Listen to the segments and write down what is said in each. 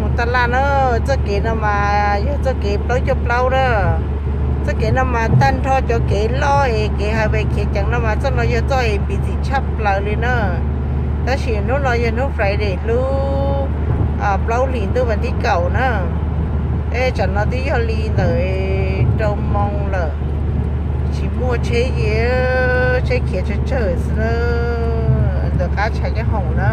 Mus taj laj na, txoj kev no mas yog txoj kev plaub caug plaub na. Txoj kev no mas tag nrho cov kev loj es kev highway khiav ceev no mas txoj no yog txoj es busy tshaj plaws li na. Tab sis hnub no yog hnub Friday, lub plaub hlis ntuj vas thib kaum na. Tsam no twb yog li ntawm rau moo lawm, tsis muaj tsheb, tsheb khiav tsawg tsawg xwb na, ntawm qab tshav nyob hoom na.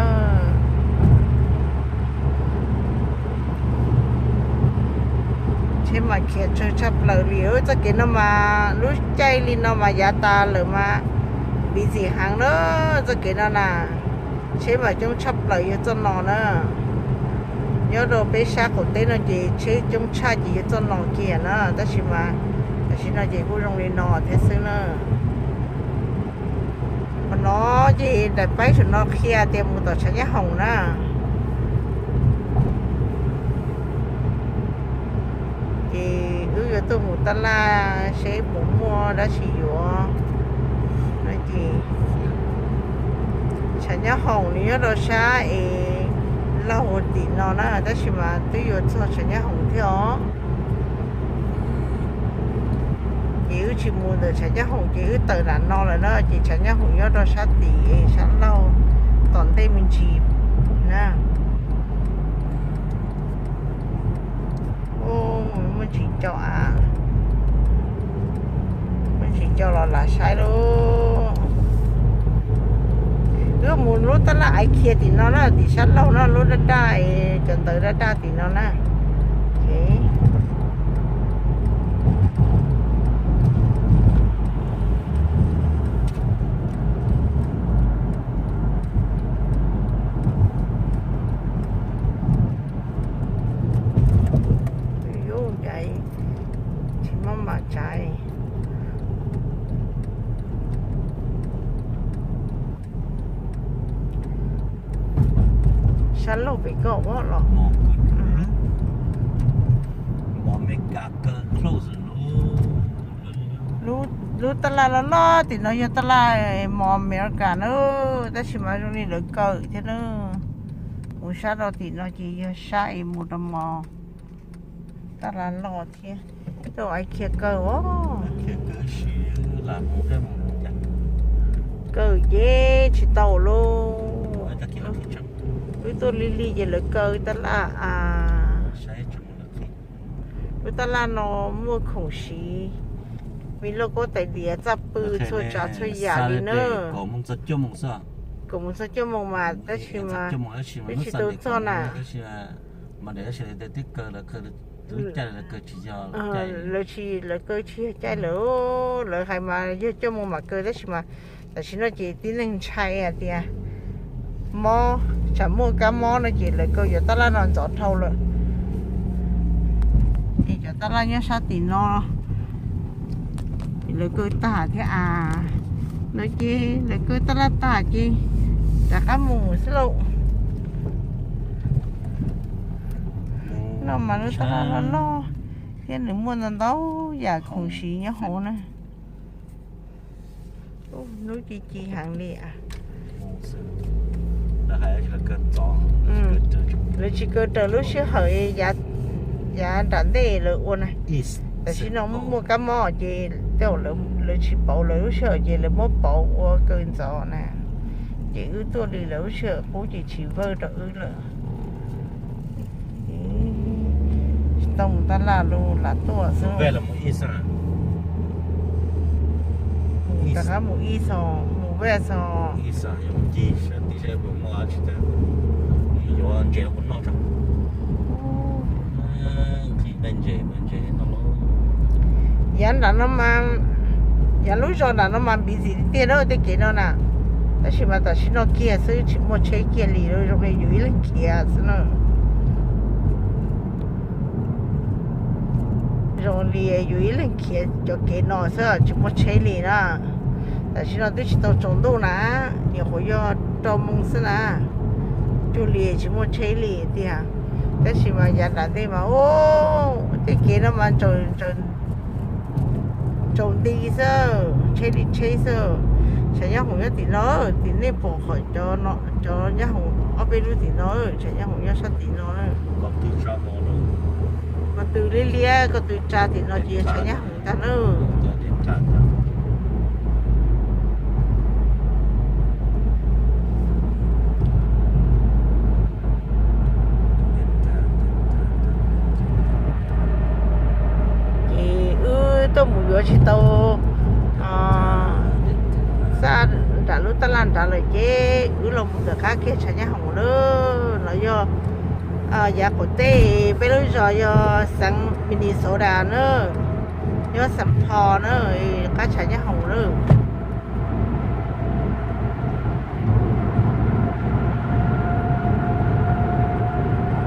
Tsheb mas khiav tsawg tshaj plaws li. Txoj kev no mas lub caij li no mas yav tas lawm mas busy heev na. Txoj kev no na, tsheb mas coob tshaj plaws yog txoj no na. Nyob rau peb sab qaum teb no ces tsheb coob tshaj ces yog txoj no kiag na, tab sis mas tam sim no ces kuj zoo li no thiab xwb na. Qhov no ces daim paib saum no qhia tias mus tom tshav nyob hoom na. Ces wb yuav tuaj mus taj laj seb puas muaj dab tsi yuav no ces tshav nyob hoom nws nyob rau sab es laug tim no na, tab sis mas twb yuav txog tshav nyob hoom thiab os. Ces wb tsis mus ntawm tshav nyob hoom ces wb tawm nram no lawm na, ces tshav nyob hoom nyob rau sab tim es sab laug tom ntej me ntsis na. Muaj ntsis co a, muaj ntsis co los lam saib lauj. Wb mus lub taj laj IKEA tim no na, tim sab laug no lub daj daj, cov ntawv daj daj tim no na. Yus cas tsis muaj mam tsav. Sab laug pem koj ua los. Lub taj laj loj loj tim no yog taj laj mos Amelikas na, tab sis mas zoo li lawv kaw thiab na. Mus sab rau tim no ces yog sab es mus rau mos taj laj loj thiab. Rau IKEA kaw os. Kaw ces tsis tau lauj. Wb tuaj lig lig ces lawv kaw taj laj a. Lub taj laj no muaj khoom siv, me lauj kaub tais diav, txaj pw, txhua tsav txhua yam li na. Kaum moos txog cuaj moos mas tab sis mas twb tsis tau txog na. Lawv tsis, lawv kaw tsis yog caij lawm, lawv hais mas yog cuaj moos mam kaw tab sis mas tam sim no ces tib neeg ntshai hais tias mob, tsam muaj kab mob no ces lawv kaw cov taj laj no ntxov dhau lawm. Ces cov taj laj nyob sab tim no lawv kaw tag thiab a. No ces lawv kaw taj laj tag ces rov qab mus xwb lauj. No mas lub taj laj loj loj thiab nws muaj ntau ntau yam khoom siv nyob hauv na. Hnub ci ci heev li. Lawv tsis kaw raws lub sij hawm yav nram ntej lawv ua na. Tam sim no muaj kab mob ces tej zaum lawv tsis pauv lawv lub sij hawm ces lawv muab pauv ua kaw ntxov na. Ces wb tuaj li lawv lub sij hawm qub ces tsis vawj rau wb lawm. Tsis tau mus taj laj lus lam tuaj xwb. Rov qab mus ib xos, mus vej xos. Yav nram no mas, yav lub zos nram no mas busy tiag na tej kev no na. Tab sis mas tam sim no kiag xwb tsis muaj tsheb kiag li, zoo li yus ib leeg khiav xwb na. Zoo li yus ib leeg khiav cov kev no xwb tsis muaj tsheb li na. Tam sim no twb tsis tau tsaus ntuj na, nyuam qhuav yog rau moos xwb na. Cuag li tsis muaj tsheb li tiag. Tab sis mas yav nram ntej mas, tej kev no mas tsaus nti xwb, tsheb li tsheb xwb. Tshav nyob hoom nyob tim no, tim nej pom qhov cov nyob hoom ob peb lub tim no, tshav nyob hoom nyob sab tim no. Koj tw liab liab, koj tw tsa tim no ces yog tshav nyab hoom tag na. Ces wb tuaj mus yuav tsis tau xa nram lub tab laj nrad lawm ces wb los mus ntawm qab kiag tshav nyab hoom lawm. Los yog yav qaum teb peb lub zos yog xeev Minnesota na, nyob Saint Paul na, qab tshav nyab hoom na.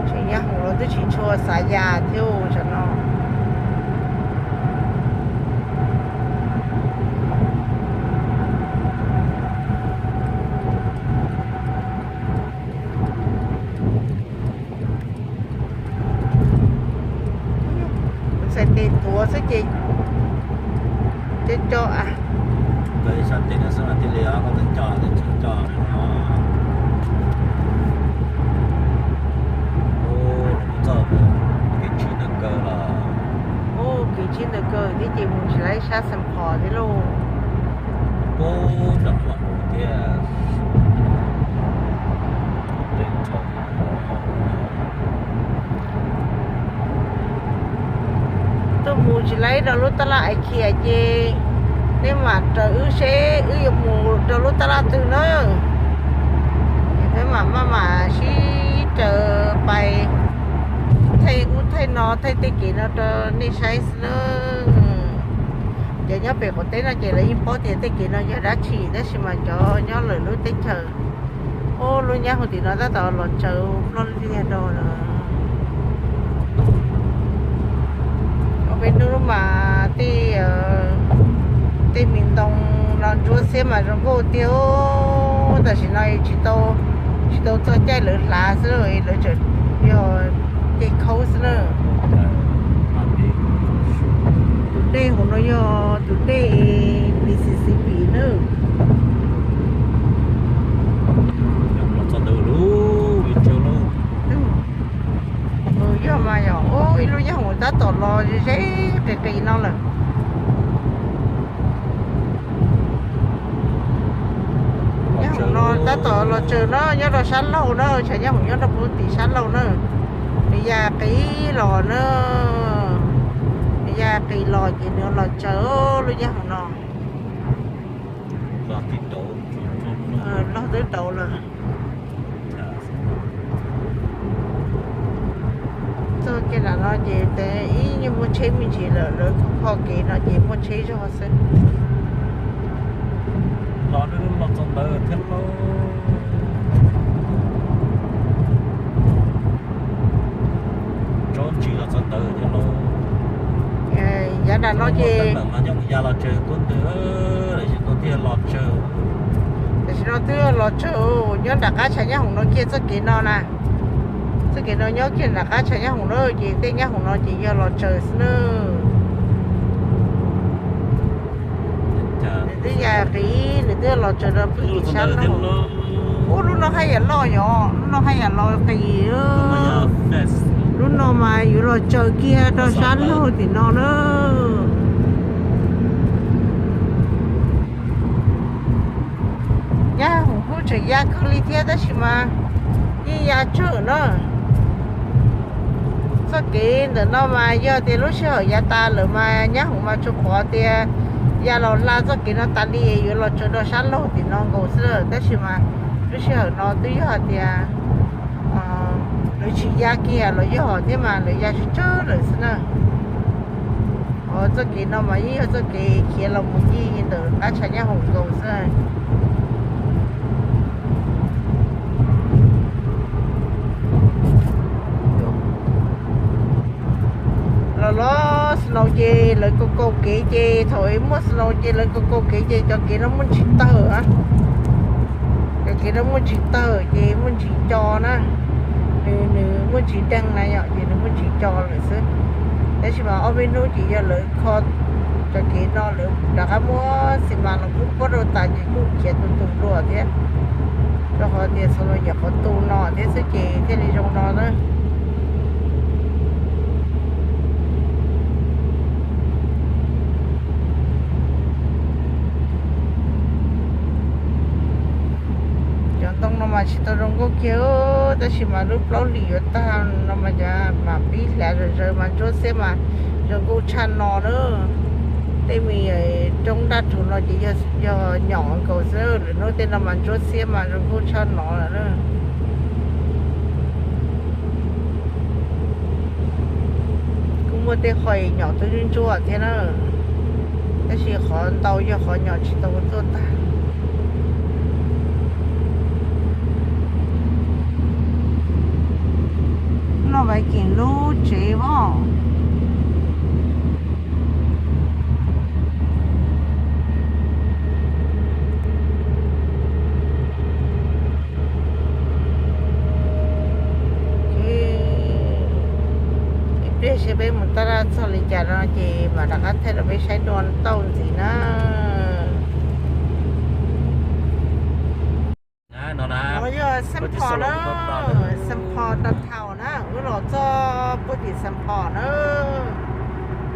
Tshav nyab hoom los twb tsis tshua xav ya thiab tsam no. Txhais tes tuav xwb ces cov co a. Txhais tes no xwb mas thiaj li, koj txawm co tsis co no. Ub, txog kev tsheb ntawm kaw los. Ub, kev tsheb ntawm kaw thiab ces mus tsis laib sab Xeem Phos thiab lauj. Ub, nram mus thiab. Tuaj mus tsis laib rau lub tab laj Ikea ces nej mam raws wb seb wb yuav mus rau lub tab laj twg na. Peb mam maj mam sib raws pais thaij ub thaij no thaij tej kev no rau nej saib xwb na. Cov nyob pem qaum teb no ces lawv yeej paub tias tej kev no yog dab tsi tab sis mas cov nyob lawm lub teb chaws, ub, lub nyab hoom tim no tab tom los tsaws ploj liag rau lawm. Ob peb hnub mas tej, tej me ntoo no ntsuab xiab mas zoo nkauj tiag. Tam sim no tsis tau, tsis tau txog caij lawv hlav xwb, lawv tseem yog caij khaub xwb na. Tus dej hauv no yog tus dej Mississippi na. Yog mas yog ib lub nyab hoom tab tom los ze qis qis no lawm. Nyab hoom no tab tom los tsaws no nyob rau sab laug na, tshav nyab hoom nyob rau puag tim sab laug na. Nws ya qis los na, nws ya qis los ces nws los tsaws lub nyab hoom no. Los twb daus lawm. Txog kiag nram no ces ib nyuag muaj tsheb me ntsis lawm, lawv kho kev no ces muaj tsheb zog xwb. Los txog ntawd thiab lauj. Tsob ntsis los txog ntawd thiab lauj. Yav nram no ces mas nyob ya los tsaws tuab ntawd, tam sim no twb los tsaws, tam sim no twb los tsaws nyob nram qab tshav nyab hoom no kiag txoj kev no na. Txoj kev no nyob kiag nram qab tshav nyab hoom na, ces tej nyab hoom no ces yog los tsaws xwb na. Nws twb ya qis, nws twb los tsaws rau pem sab laug. Ub, lub no haj yam loj yom, lub no haj yam los qis. Lub no mas yuav los tsaws kiag rau sab laug tim no na. Nyab hoom kuj tseem ya kawg li thiab tab sis mas yeej ya tsawg na. Txoj kev ntawm no mas yog tias lub sij hawm yav tas lawm mas nyab hoom mas tsuas qhuav tias ya los hla txoj kev no tas li yuav los tsaws rau sab laug tim no nkaus xwb lawm, tab sis mas lub sij hawm no twb yog hais tias lawv tsis ya kiag los yog thiab mas lawv ya tsawg tsawg lawm xwb na. Txoj kev no mas yeej yog txoj kev khiav los mus ncig ntawm qab tshav nyab hoom nkaus xwb. Los los snow ces lawv kaus kaus kev ces thaum muaj snow ces lawv kaus kaus kev ces cov kev no muaj ntsis tawg. Cov kev no muaj ntsis tawg ces muaj ntsis co na. Nws, nws muaj ntsis deeg na yom, ces nws muaj ntsis co lawm xwb. Tab sis mas ob peb hnub ces yog lawv kho cov kev no lawv rov qab muab xi mas los pub puab rau tas ces kuj khiav tus tus dua thiab. Rau qhov tias xav los yam qhov tu no thiab xwb ces thiaj li zoo no na. Ces tab sis mas lub plaub hlis yuav tag no mas cov mam pib hlav zom zaws mas ntsuab xiab mas zoo nkauj tshaj no na. Tej me roob daj rhuv no ces yog nyom nkaus xwb, lwm hnub tej no mas ntsuab xiab mas zoo nkauj tshaj no lawm na. Kuj muaj tej qho nyom twb ntsuab thiab na, tab sis qhov ntau yog qhov nyom tsis tau tuaj tag. No Viking lub tsev os. Ib pliag seb peb mus taj laj txog li cas no ces mam rov qab thaij rau peb saib dua ntau ntxiv na. No yog Saint Paul na, Saint Paul downtown na, wb los txog puag tim Saint Paul na.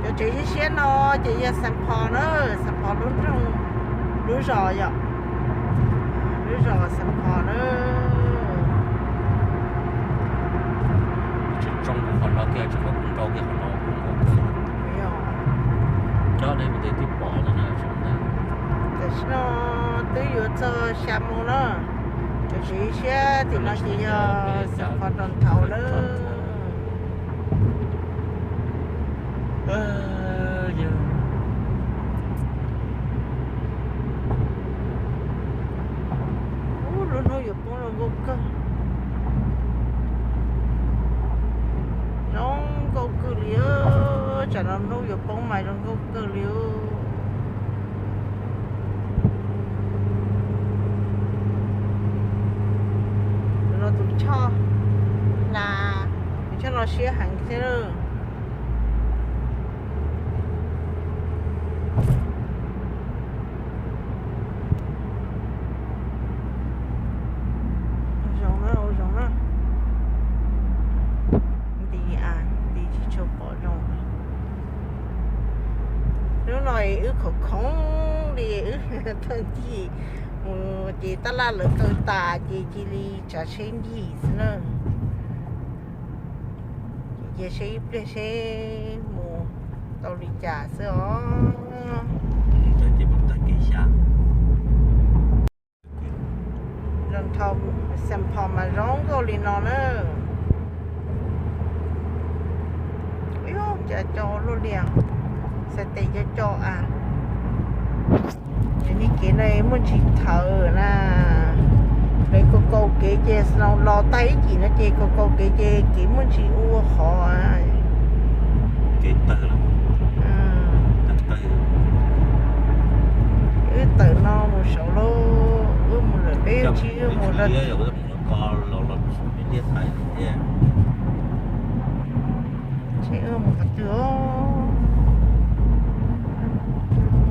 Cov tsev siab siab no ces yog Saint Paul na, Saint Paul lub nroog, lub zos yom, lub zos Saint Paul na. Tsis tsoo kuv qhov no kiag, tsis muab kuv nrau kiag qhov no kuv nrau kiag. Cov dej mus tej twb pom no na. Tam sim no twb yuav txog xya moo na, cov tsev siab tim no ces yog Saint Paul downtown na. Ub, lub hnub yuav poob zoo nkauj kawg. Zoo nkauj kawg li, tsam no hnub yuav poob mas zoo nkauj kawg li. Tus no tus choj na, tus choj no siab heev thiab. Zoo na, ua zoo na. Nti a, nti tsis tshua pom zoo. Hnub no wb khoom khoom li wb thawj ncig mus ces tab laj lawv kaw tas ces cia li tsav tsheb ncig xwb na. Ces seb ib pliag seb mus tau li cas xwb os. Downtown Saint Paul mas zoo nkauj li no na. Ub, cas co luaj li, xais tes co co a. Ces nej kev no muaj ntsis thawv na, lawv kaus kaus kev ces snow los tag ib chim no ces kaus kaus kev ces kev muaj ntsis ua qhov. Kev tawg, wb tawm no mus saud lauj, wb mus lawm peb tsis wb mus. Tsheb wb mus qhov twg os?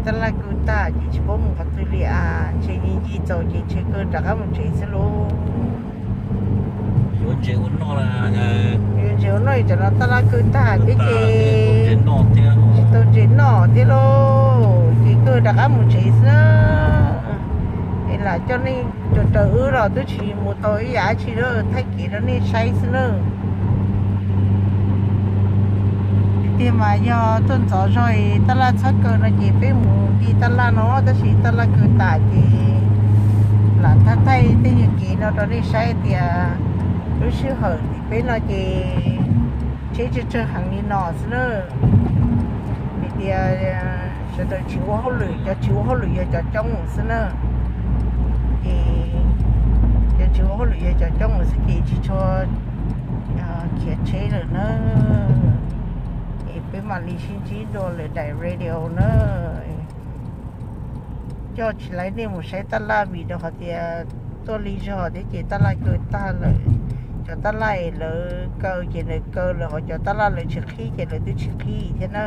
Tab laj kaw tag ces tsis paub mus qhov twg li as, ntshe ncig ncig txaus ces ntshe kaw rov qab mus tsev xwb lauj. Yuav ntses ua noj, yuav ntses ua noj, cov no tab laj kaw tag thiab ces tsis tau ntses noj thiab lauj, ces kaw rov qab mus tsev xwb na. Es lam coj nej raws wb los twb tsis mus tau ib yam dab tsi na, thaij kev rau nej saib xwb na. Tiag mas yog tuaj ntxov zog tab laj txhob kaw no ces peb mus nti tab laj no, tab sis tab laj kaw tas ces lam thaij thaij tej nyuag kev no rau nej saib tias lub sij hawm tim peb no ces tsheb tsawg tsawg heev li no xwb na. Vim tias sawv daws tsis ua hauj lwm, cov tsis ua hauj lwm yog cov coob xwb na. Ces cov tsis ua hauj lwm yog cov coob xwb ces tsis tshua khiav tsheb lawm na. Es peb mam li sib ntsib dua lwm daim video na. Coj tsis laiv nej mus saib taj laj vim rau qhov tias tuaj lig zog thiab ces taj laj kaw tag lawm. Cov taj laj es lawv kaw ces lawv kaw lawm, ho cov taj laj lawv tsis qhib ces lawv twb tsis qhib thiab na.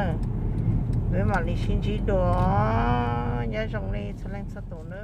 Peb mam li sib ntsib dua, nyob zoo nej txhua leej txhua tus na.